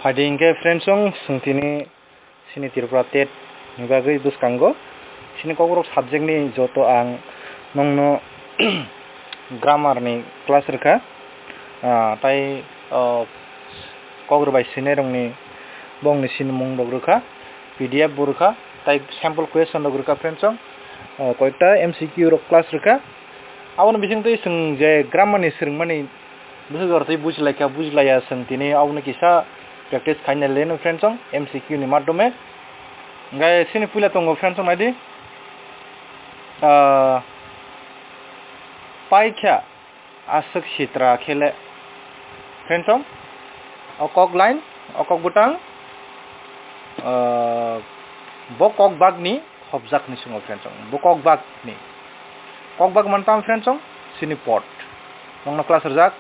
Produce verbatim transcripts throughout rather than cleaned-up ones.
Phaidi hinkhe friends chwng, chwng tini chini Tripura tet ni bagwi bwskango chini Kokborok subject ni joto ang nongno grammar ni class rwkha, ah, tai, oh, Kok rwbai swinai rokni bongni sinimung rok rwkha, P D F bo rwkha, tai sample question rok rwkha friends chwng, oh, koita M C Q rok class rwkha. Aboni bisingtwi chwng je grammar ni swrwngmani bwswk jora twi bujilaikha, bujilaiya, chwng tini aboni kisa practice khaina leno friends chwng M C Q ni madhyome. Hinkhe chini puila tongo friends chwng naidi, ah, paikha aswk sitra khele. Friends chwng, o kok line, o kok bwtang, ah, bo kok bagni khopjak ni swngo friends chwng. Bo kok bak ni. Kok bak man tam friends chwng? Chini pot. Nongno class rwjak.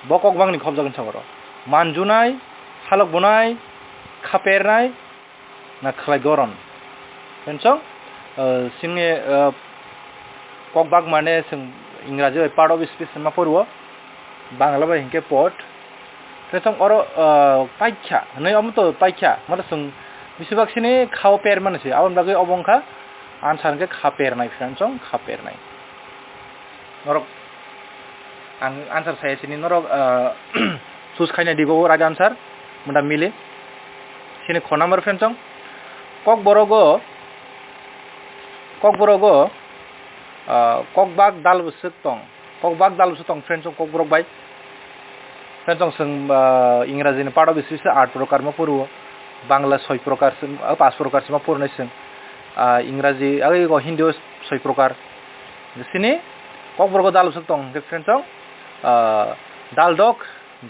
Bo kok bak ni khopjak ni swngo ro. Manjunai, halok bunai, khapernai, na khlai goron. Friends chwng, eh, chini, eh, kok bak mane chwng Ingraji bai part of speech ma poro. Bangla bai hinkhe pot. Friends chwng oro, ah, paikha hinwi omo to paikha, mane chwng besibak sini khao per mani se, aboni bagwi obo wngkha answer hinkhe kha pernai friends chwng, kha pernai. Norok ang answer saya sini norok, ah, choose khaina dibo right answer munda mili. Sini kho number friends chwng. Kokborogo, kokborogo, ah, kokbak dal bwswk tong. Kokbak dal bwswk tong friends chwng Kokborok bai. Friends chwng, ah, Ingraji ni part of speech se aat prokar ma poro, Bangla soi prokar se, ah, paanch prokar se ma poro nai chwng. Ah, Ingraji, ah, ego Hindi o soi prokar. Sini Kokborogo dal bwswk tong hwnkhe friends chwng, ah, dal dok,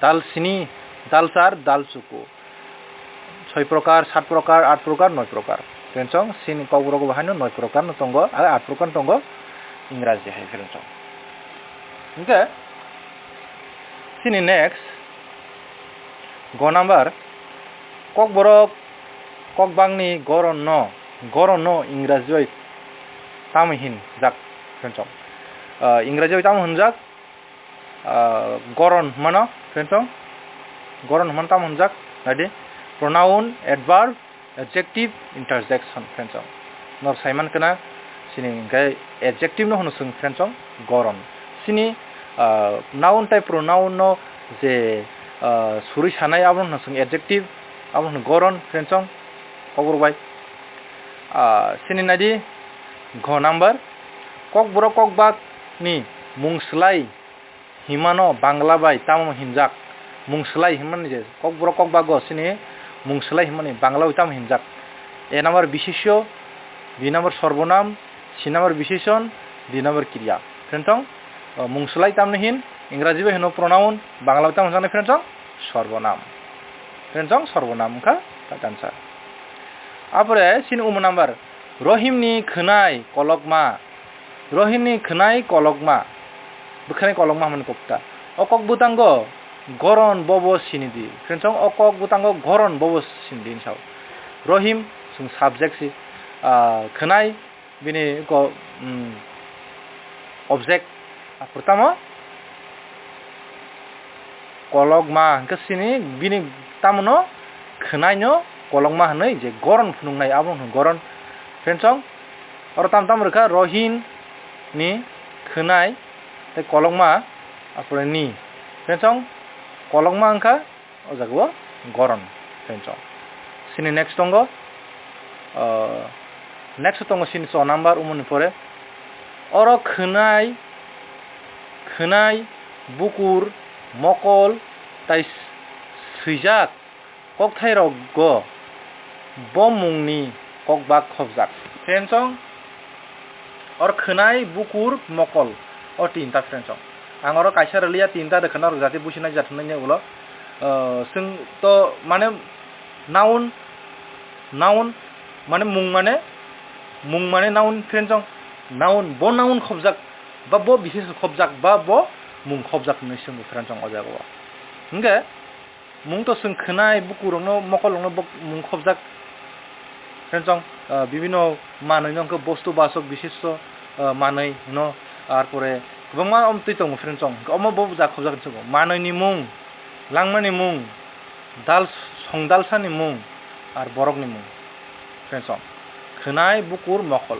dal sini, dal char, dal chuku. Soi prokar, sat prokar, aat prokar, noi prokar. Friends chwng, sini Kokborok bo haino noi prokar no tongo, ah, aat prokar no tongo, Ingraji hai friends chwng. Hinkhe, sini next, go number, Kokborok, Kokbakni goron no, goron no Ingraji bai tamo hinjak, friends chwng. Ah, Ingraji bai tamo hinjak, ah, goron hwnmano, friends chwng? Goron hwnmano tamo hwnjak? Naidi, pronoun, adverb, adjective, interjection, friends chwng. Nor saiman kana, sini hinkhe adjective no hwno chwng, friends chwng, goron. Sini, ah, noun tei pronoun no je, ah, surui sanai, abono hwno chwng adjective, abono hwno goron, friends chwng, Kokborok bai. Ah, sini naidi, go number, Kokborok Kokbak ni mung slai himano Bangla bai tamo hinjak? Mung slai himani je Kokborok Kokbago sini mung slai himani Bangla bai tamo hinjak? A number bisesyo, B number sorbonam, C number biseshon, D number kriya. Friends chwng, o, mung slai tamni hin, Ingraji bai hino pronoun, Bangla bai tamo hinjaknai friends chwng? Sorbonam. Friends chwng, sorbonam wngkha right answer. Apore sini umu number, Rohimni khwnai kolokma. Rohini khwnai kolokma, bwkhwnai kolokma hwnmani kokta. O kok bwtango goron bobo sini di. Friends chwng, o kok bwtango goron bobo sini di hinwi sao. Rohim chwng subject si, ah, khwnai bini ko, mm, object. Aphuru tamo kolokma hwnkhe sini bini tamono khwnaino kolokma hwnwi je goron phunuknai, abo hwnwi goron. Friends chwng, oro tam tam rwkha Rohin ni khwnai tei kolokma, apore ni. Friends chwng, kolokma wngkha o jaga o goron, friends chwng. Sini next tongo, ah, next tongo sini cho number umoni pore. Oro khwnai, khwnai, bukur, mokol, tai swijak kokthairokgo bo mungni kokbak khopjak. Friends chwng, or khwnai, bukur, mokol, o tinta friends chwng. Ang oro kaisa rwliya, tinta rwkha norok jati businai jat hwnwi ulo. Ah, chwng to mane noun, noun mane mung mane, mung mane noun friends chwng. Noun, bo noun khopjak, ba bo bises khopjak, ba bo mung khopjak hwnwi swngo friends chwng o jaga o. Hwnkhe mung to chwng khwnai, bukurokno, mokolrokno bo mung khopjak. Friends chwng, ah, bibino manwino hwnkhe bostu basok bishesto, ah, manwi hwno, arpore kwbangma omtwi tongo friends chwng. Omo bo ja khopjak hinwi swngo. Manwini mung, langmani mung, dal Songdalsani mung ar borokni mung. Friends, song. Khwnai, bukur, mokol.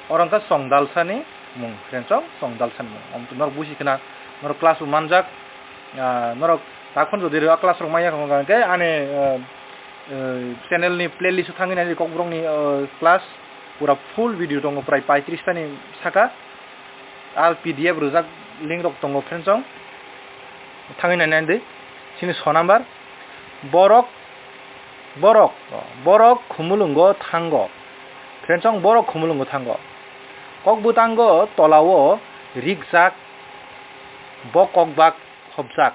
Oro wngkha songdalsani mung, friends, song, songdalsani mung. Om norok busi khna, norok class bo manjak, ah, norok takhon jodi rw class rok manya khe ani, ah, eh, channel ni playlist o thangwi nai di Kokborok ni, ah, class pura full video tongo, prai paitris tani saka. Al P D F rwjak link rok tongo, friends, song. Thangwi nai nai di. Sini so number. Borok, borok, borok khumulwngo thango. Friends, song, borok khumulwngo thango. Kokbwtango tolao rikjak, bo kokbak hopjak.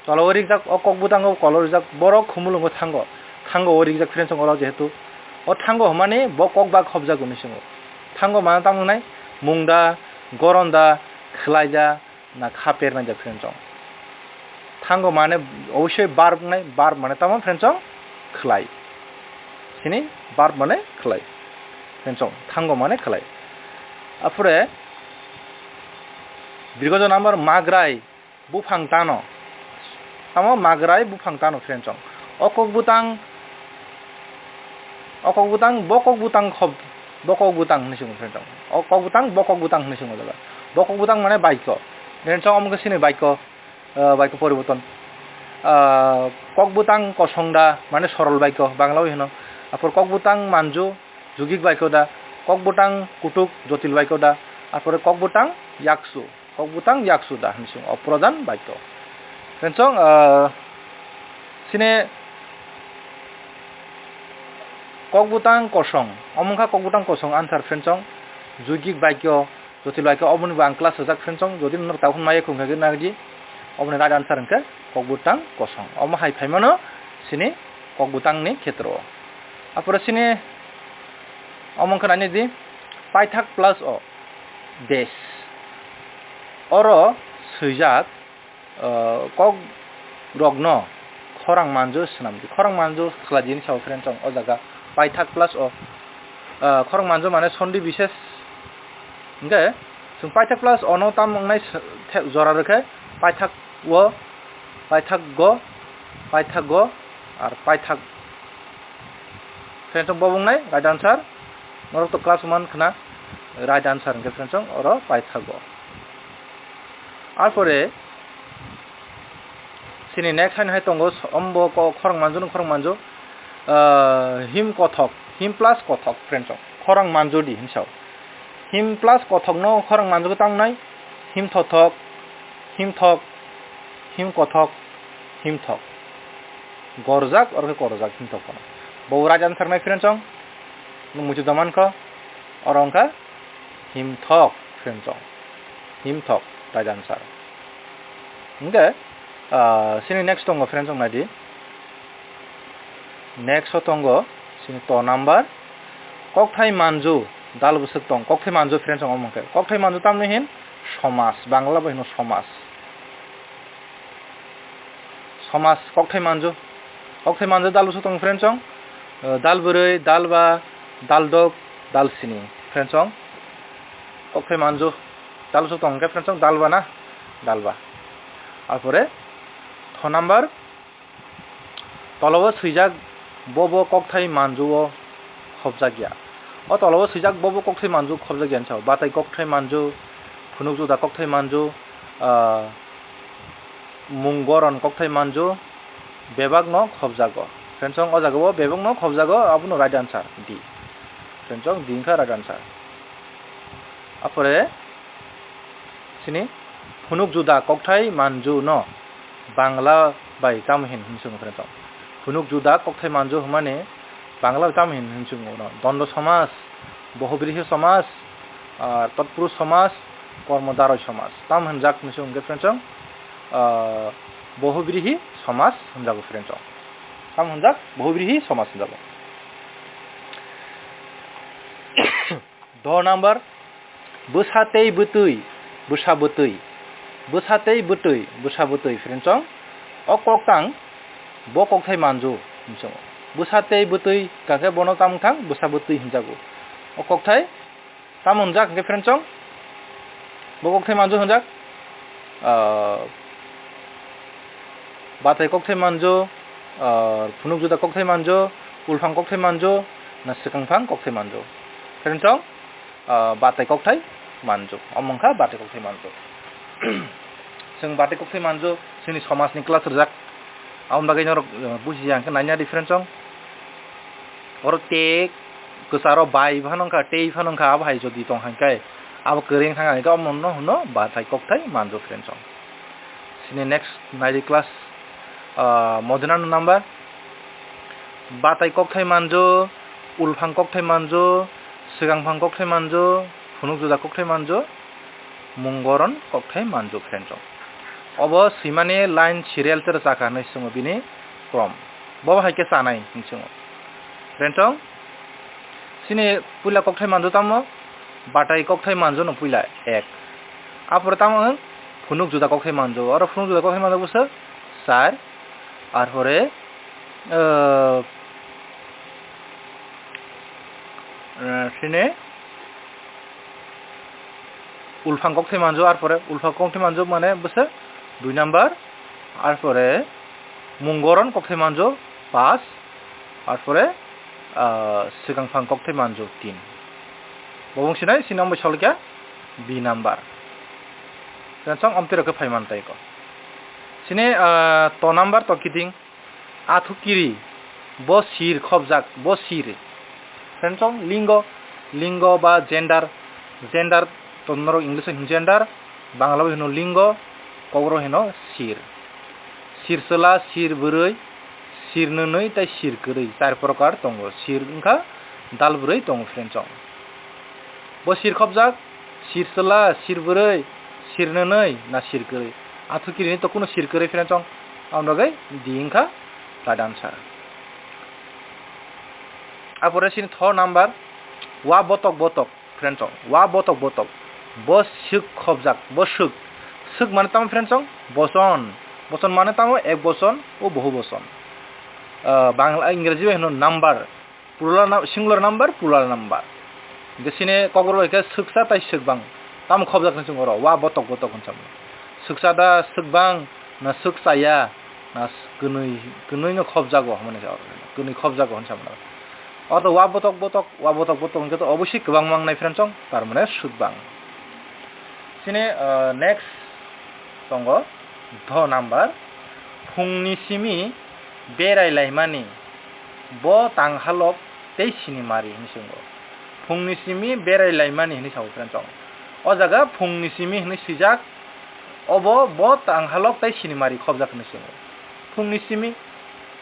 Tolao rikjak, o kokbwtango kolo rijak, borok khumulwngo thango. Thango o rikjak, friends, song, oro jehetu. O thango hwnmani bo kokbak hopjak hwnwi swngo. Thango mane tamo wngnai? Mungda, goronda, khwlaida, na kha pernai ja, friends, song. Thango mane obosoi verb wngnai, verb mane tamo, friends, song? Khwlai. Sini verb mane khwlai. Friends, song, thango mane khwlai. Aphure birgojo number magrai buphang tano. Tamo magrai buphang tano, friends, song. O kokbwtang, o kokbwtang, bo kokbwtang khob, bo kokbwtang hwnwi swngo, friends, song. O kokbwtang, bo kokbwtang hwnwi swngo jaga. Bo kokbwtang mane baikho. Friends, song, omo khe sini baikho, ah, baikho poriborton. Ah, kokbwtang kosong da, mane sorol baikho, Bangla bai hwno. Apor kokbwtang manju, jugik baikho da. Kokbwtang kutuk, jotil baikho da. Apore kokbwtang yaksu. Kokbwtang yaksu da hwnwi swngo, o prodhan baikho. Friends, song, ah, sini kokbwtang kosong, omo wngkha kokbwtang kosong answer, friends, song. Jugik baikho, jotil baikho, oboni bo ang class rwjak, friends, song. Jodi norok takhun maya khung khe nagdi, oboni right answer hwnkhe kokbwtang kosong. Omo hai phaimano sini kokbwtangni khetro. Apore sini omo wngkha nai di, paithak plus o. Des. Oro swijak, ah, kok rokno khorang manju swnam di. Khorang manju khwlai di hinwi sao, friends, song, o jaga paithak plus o, ah, khorang manju mane sondi bises. Hingke chwng paithak plus o no tam wngnai se-, the-, jora rwkhe paithak o, paithak go, paithak go, ar paithak. Friends, song, bo wngnai right answer. Norok to class man khna, right answer hwnkhe, friends, song, oro paithago. Arpore sini next haino hai tongo, ombo ko-, khorang manju no khorang manju, ah, him kothok, him plus kothok, friends, song, khorang manju di hinwi sao. Him plus kothok no khorang manju tamo wngnai, him thothok, him thok, him kothok, him thok. Gorjak, oro khe korojak, him thok phano. Bo right answer nai, friends, song. Nwng muitu doman kho, oro wngkha himthok, friends, song. Himthok, right answer. Hingke, ah, sini next tongo, friends, song, nai di. Next o tongo, sini to number. Kokthai manju, dal bwswk tong. Kokthai manju, friends, song, omo khe. Kokthai manju tamni hin? Somaj. Bangla bai hino somaj. Somaj, kokthai manju. Kokthai manju dal bwswk tong, friends, song. Eh, dal bwrwi, dal ba, dal dok, dal sini, friends, song. Kokthai manju dal bwswk tong khe, friends, song, dal ba na? Dal ba. Arpore, tho number, tolao swijak, bo bo kokthai manju o khobjak ya. O tolao swijak bo bo kokthai manju khobjak ya hinwi sao. Batai kokthai manju, phunuk juda kokthai manju, ah, mung goron kokthai manju, bebak no khobjago. Friends, song, o jaga o bebak no khobjago, abono right answer D. Friends, song, D wngkha right answer. Apore sini phunuk juda kokthai manju no Bangla bai tamo hin hinwi swngo, friends, song. Phunuk juda kokthai manju hwnmani Bangla bai tamo hin hinwi swngo no? Dondo somaj, bohobirihi somaj, ah, totpurush somaj, kormodaroi somaj. Tamo hinjak hinwi swngo, friends, song? Ah, bohobirihi somaj hinjago, friends, song. Tamo hinjak? Bohobirihi somaj hinjago. Do number, bwsa tei bwtwi, bwsa bwtwi, bwsa tei bwtwi, bwsa bwtwi, friends, song. O koktang, bo kokthai manju, hinwi swngo. Bwsa tei bwtwi, kakhe bono tamo thang, bwsa bwtwi hinjago. O kokthai, tamo hinjak, hingke, friends, song? Bo kokthai manju hinjak? Ah, batai kokthai manju, ah, phunuk juda kokthai manjo, ulphang kokthai manjo, na swkangphang kokthai manjo. Friends song, ah, batai kokthai manjo. Omo wngkha batai kokthai manjo. Chwng batai kokthai manjo, chini somajni class rwjak. Aboni bagwi norok, eh, bujiya hwnkhe nanya di friends song. Oro te kwcharo bai phano wngkha, tei phano wngkha, abo hai jodi tong hai khe, abo kwrwi wngkha hai khe, omo no hwno batai kokthai manjo friends song. Chini next nai di class, ah, modinano number. Batai kokthai manjo, ulphang kokthai manjo, swkangphang kokthai manjo, phunuk juda kokthai manjo, mungoron kokthai manjo friends song. Obo swimani line serial tere chakha hinwi swngo bini krom. Bo hai khe chanai hinwi swngo. Friends song, chini puila kokthai manjo tamo, batai kokthai manjo no puila ek. Apore tamo wng phunuk juda kokthai manjo. Oro phunuk juda kokthai manjo bwswk char. Arpore, eh, eh, sini ulphang kokthai manjo, arpore ulphang kokthai manjo mane bwswk dui number, arpore mungoron kokthai manjo pas, arpore, ah, swkangphang kokthai manjo tin. Bo wng sinai, sini wng bai solkha B number. Friends song, omtwi rok khe phai man tai ko. Sini, ah, to number to kiting. Athukiri, bo sir khobjak, bo sir. Friends song, lingo, lingo ba gender, gender to norok English o hino gender, Bangla o hino lingo, Kokborok hino sir. Sir chwla, sir bwrwi, sir nwnwi tei sir kwrwi, char prokar tongo. Sir wngkha dal bwrwi tongo, friends song. Bo sir khobjak, sir chwla, sir bwrwi, sir nwnwi na sir kwrwi? Athukiri ni to kuno sir kwrwi, friends song. Aboni bagwi D wngkha right answer. Apore sini tho number, wa botok botok, friends song. Wa botok botok. Bo swk khobjak, bo swk. Swk mane tamo, friends song? Boson. Boson mane tamo ek boson, o bohu boson. Ah, Bangla, Ingreji bai hino number. Plural na-, singular number, plural number. Hingke sini Kokborok bai khe swksa tai swkbang. Tamo khobjak hinwi chwng oro, wa botok botok hinwi chamo. Swksa da swkbang, na swksa ya, na s-, kwnwi, kwnwi no khobjago hinwi sa oro. Kwnwi khobjago hinwi sa mano. Oro wa botok botok, wa botok botok hingke to obviously kwbang mangnai, friends song, tar mane swkbang. Sini, ah, next tongo, do number, phungni simi berai laimani, bo tanghalok tei sinimari hinwi swngo. Phungni simi berai laimani hinwi sao, friends song. O jaga phungni simi hinwi swijak, obo bo tanghalok tei sinimari khobjak hinwi swngo. Phungni simi,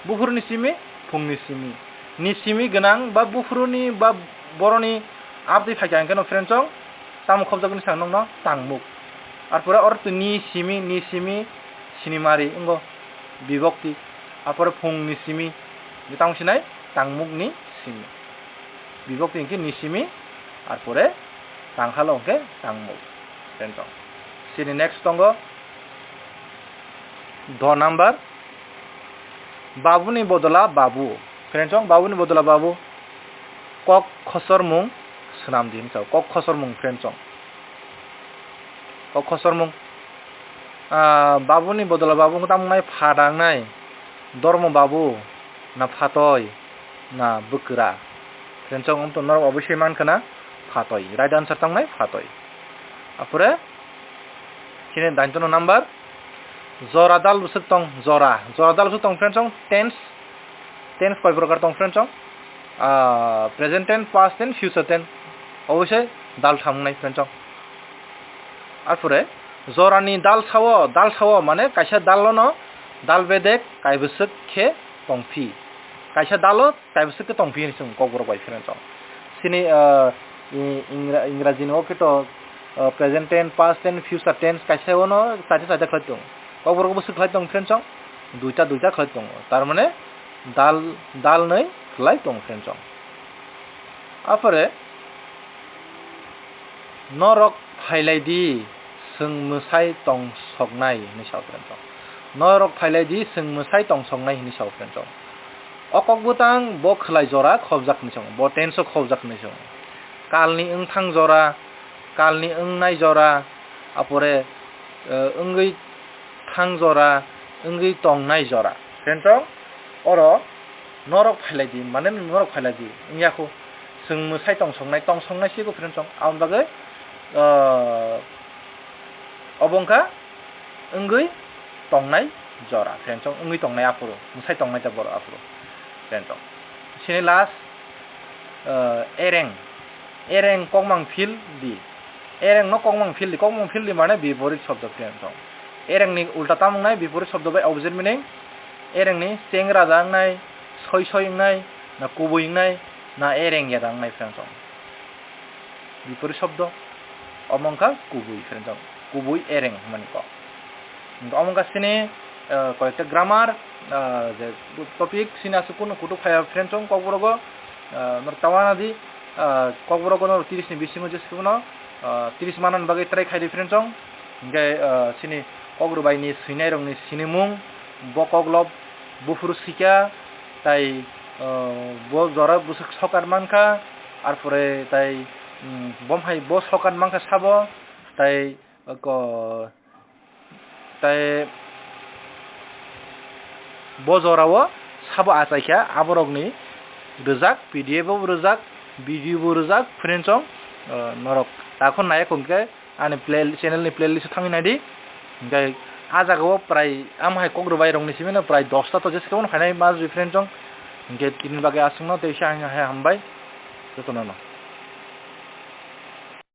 buphuruni simi, phungni simi. Ni simi gwnang ba buphuruni ba boroni abdi phaikha hingke no, friends song, tamo khobjak hinwi sa nokno tangmuk. Arpore oro to ni simi, ni simi, sinimari wngo bibokti. Arpore phungni simi, tamo sinai tangmukni simi. Bibokti hingke ni simi, arpore tangkhalo hingke tangmuk. Friends song. Sini next tongo. Do number. Babuni bodola babu. Friends song, babuni bodola babu. Kok khosormung swnam di hinwi sao. Kok khosormung, friends song. Kok khosormung. Ah, babuni bodola babu wngkha tamo wngnai pha dangnai. Dormo babu, na phatoi, na bwkra. Friends song, wngtong norok obviously mankha na phatoi. Right answer tongnai phatoi. Apore, sini daintono number. Jora dal bwswk tong, jora. Jora dal bwswk tong, friends song, tense. Tense koi prokar tong, friends song? Ah, present tense, past tense, future tense. Obviously dal tham wngnai, friends song. Arpore jorani dal sao, dal sao mane kaisa dal no dal bedek kaibwswk khe tongphi. Kaisa dalo kaibwswk khe tongphi hinwi chwng Kokborok bai, friends song. Sini, ah, i-, Ingra-, Ingraji ni o khe to, ah, present tense, past tense, future tense kaisa o no chaita chaita khlai tong. Kokborok bwswk khlai tong, friends song? Duita duita khlai tongo. Tar mane dal, dal nwi khlai tongo, friends song. Apore, norok phailai di, chwng mwsai tong soknai hinwi sao, friends song. Norok phailai di, chwng mwsai tong soknai hinwi sao, friends song. O kok bwtang bo khwlai jora khobjak hinwi sao, bo tense o khobjak hinwi sao. Kalni wngthang jora, kalni wngnai jora, apore, eh, wngwi thang jora, wngwi tongnai jora. Friends song, oro norok phailai di, mane norok phailai di wngya kho. Chwng mwsai tongsoknai, tongsoknai se bo friend song. Aboni bagwi, ah, obo wngkha wngwi tongnai jora, friend song, wngwi tongnai aphuru, mwsai tongnai ta borok aphuru, friend song. Sini last, ah, ereng, ereng kokmang phil di, ereng no kokmang phil di, kokmang phil di mane biporit shobdo, friend song. Ereng ni ulta tamo wngnai biporit shobdo bai opposite meaning, ereng ni cheng raja wngnai, soi soi wngnai, na kubui wngnai, na ereng yada wngnai, friend song. Biporit shobdo, omo wngkha kubui, friend song, kubui ereng hwnmani kok. Omo wngkha sini, ah, koyekta grammar, ah, je topic sini aswk kunu kutuk phaiya, friend song, kokborok o, ah, norok tawana di, ah, kokborok o norok tris ni bisingo jesa khe bono, ah, tris manani bagwi try khai di, friend song. Hingke, ah, sini kok rwbai ni swinai rok ni sinimung, bo kok lok buphuru sikha, tai, ah, bo jora bwswk sokat mankha, arpore tai, mm, bom hai bo sokat mankha sabo, tai, ah, ko-, tai bo jora o sabo achaikha, aborok ni rwjak, P D F bo rwjak, video bo rwjak, friend song, ah, norok takhon nai kho hingke ani play, channel ni playlist o thangwi naidi. Hingke ah jaga o prai amo hai kok rwbai rok ni simi no prai dosta to jesa khe bono phainai ma jui, friend song. Hingke tini bagwi aswk no tei sa hambai jotono no.